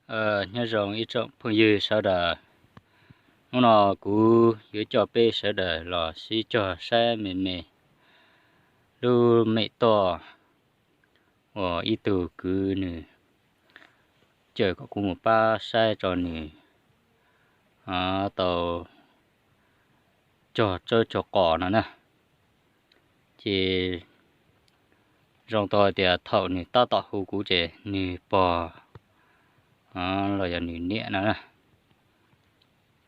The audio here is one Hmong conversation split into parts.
Nyob zoo ib tsoom phooj ywg sawv daws, hnub no kuv yuav coj peb sawv daws los sib cog saib me me lub mem toj uas ib tug kwv nws caw kom kuv mus pab saib tso nws tau cog tsawb cog qos no na. Ces zoo tau hais tias thaum nws tab tom hu kuv ces nws pog los yog nws niam no na,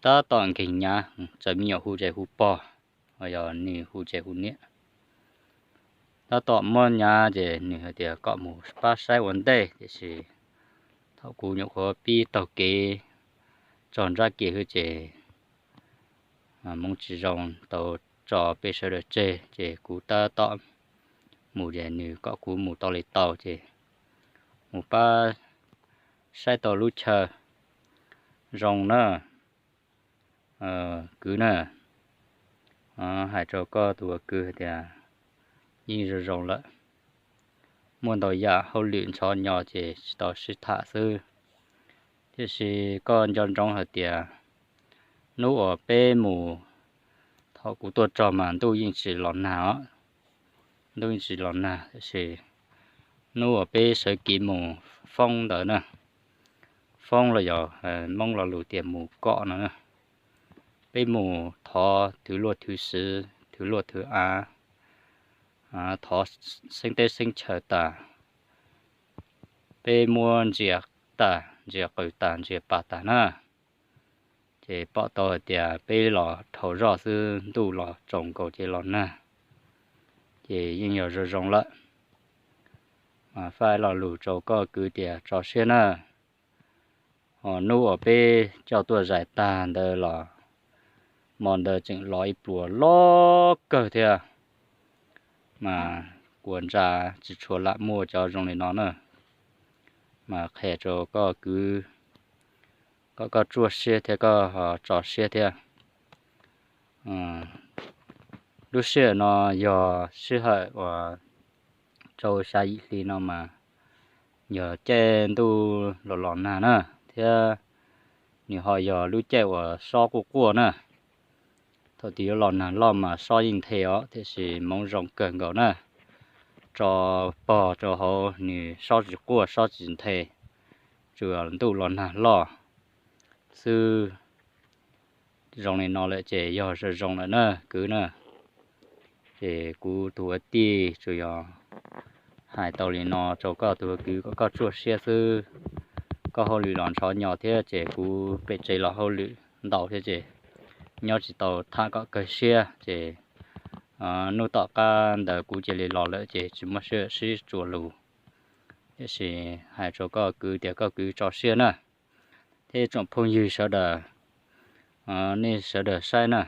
tab tom nkeeg nyav, txawm me nyuam hu ces hu pog, yog nws hu ces hu niam. Tab tom muab nyav ces nws hais tias kom mus pab saib ua ntej, tiam sis thaum kuv nyuam qhuav pib taug kev txog nrab ke xwb ces hmoov tsis zoo tau tso peb sawv daws tseg, ces kuv tab tom mus ces nws kom kuv mus tau li tau ces mus pab saib tau lub chaw zoo na. Kwv na, hais rau koj tus ua kwv hais tias yeej zoo zoo lawm, muaj ntau yam hauj lwm ntxhov nyo ces tsis tau sib tham xwb. Tiam sis koj nco ntsoov hais tias hnub uas peb mus, thaum kuv tuaj txog mas ntuj yeej tsis los nag os, ntuj yeej tsis los nag, tiam sis hnub uas peb sawv kev mus foob ntawd na, foob los yog Hmoob lo lus tias mus kom no na, peb mus thov thwv luaj thwv swv, thwv luaj thwv av, thov xeeb teb xeeb chaw tas, peb muab ntsia tas, ntsia qws tas, ntsia pa tas na, ces pom tau hais tias peb los dhau zoj xwb ntuj los tsaus nkaus ces los nag, ces yeej yog zoo zoo lawm. Mas faib lo lus rau koj kwv tias tso siab na, ho hnub uas peb coj tuaj zais tag ntawd los hmo ntawd tseem los ib pluas loj kawg thiab, mas kua ntsa tsis tshua lam muaj cov zoo li no na. Mas qhia rau koj kwv, kom koj tsuaj siab thiab koj tso siab thiab. Lub sij hawm no yog sij hawm uas rau xya yim hli no mas yog caij ntuj los los nag na, thiab nws ho yog lub caij uas sob quaj quaj na. Thaum twg yuav los nag loj mas sob yeej nthe os, tiam sis hmoov zoo kawg nkaus na, tso pog rau hauv nws sob tsis quaj sob tsis nthe, tsuas ntuj los nag loj xwb. Zoo li no lawm ces yog zoo zoo lawm na kwv na. Ces kuv tus ua tij tsuas yog hais tau li no rau koj tus ua kwv kom koj tsuaj siab xwb. Koj hauj lwm los ntxhov nyo thiab ces kuv pem tsev los hauj lwm ntau thiab ces nyob tsis tau tham kom kawg siab ces hnub tom qab ntawd kuv cia li los lawm ces tsis muaj sij hawm sib tsuas lus. Tiam sis hais rau koj kwv tias koj kwv tso siab na, thiab tsoom phooj ywg sawv daws, nej sawv daws saib na,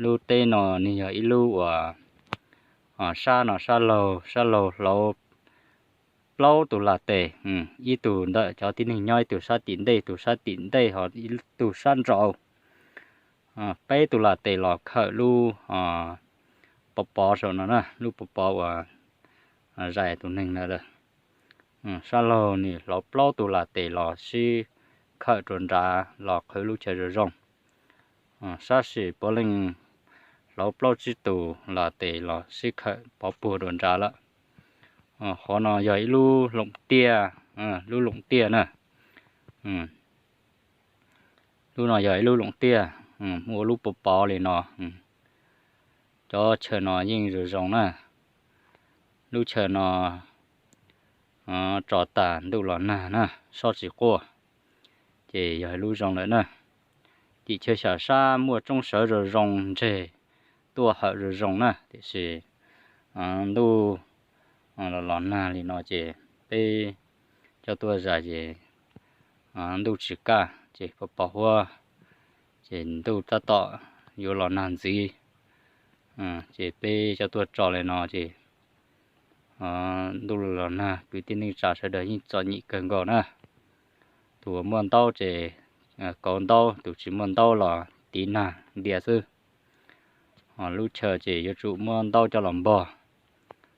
lub teb no nws yog ib lub uas sab no sab laug, sab laug hlauv plaub tus lag tes, ib tug ntawm cov tib neeg nyob, ib tug sab tim ntej, ib tug sab tim ntej ho ib tug sab nraud. Peb tus lag tes los khawm lub pov pov saum no na, lub pov pov uas zais tus neeg ntawd. Sab laug nws hlauv plaub tus lag tes los sib khawm rau nrad los qhwv lub chaw zoo zoo. Sab sim puav leej hlauv plaub tsib tus lag tes los sib khawm pov puag rau nrad lawm. Qhov no yog ib lub loom tiaj, lub loom tiaj na. Lub no yog ib lub loom tiaj, ua lub pov pov li no. Cov chaw no yeej zoo zoo na. Lub chaw no tso tas ntuj los nag na, sob tsis quaj, ces yog ib lub zoo lawm na. Tim chaw xyom sab muaj roob sawv zoo zoo, ntseg tuaj hawm zoo zoo na, tiam sis ntuj los los nag li no ces peb coj tuaj zais ces ntuj tsis kaj ces pos pos huab, ces ntuj tab tom yuav los nag ntxiv. Ces peb coj tuaj tso li no ces ntuj los nag kwv tij neej tsa sawv daws yeej txom nyem kawg nkaus na. Tus uas muaj ntaub ces kauv ntaub, tus tsis muaj ntaub los tiv nag ntia xwb. Lub chaw ces yuav tsum muab ntaub coj los npog,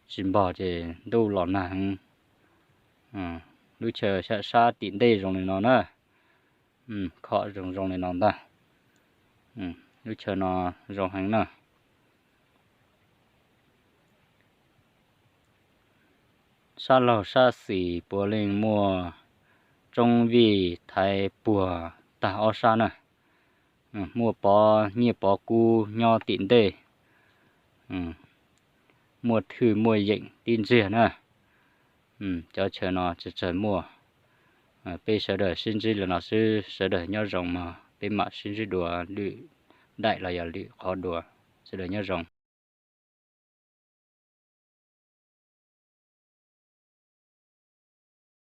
tsis npog ces ntuj los nag heev. Lub chaw sab sab tim ntej zoo li no na. Khom zoo zoo li no ntag. Lub chaw no zoo heev na. Sab laug sab xis puav leej muaj tsoob vij thaiv puag tag ob sab na. Muaj pov nyiaj pov kub nyob tim ntej. Muaj thwj muaj yeem tib ntsiag na. Cov chaw no tsawg tsawg muaj. Peb sawv daws sib ntsib li no xwb, sawv daws nyob zoo mog, peb mam sib ntsib dua lwm daim los yog lwm qhov dua. Sawv daws nyob zoo.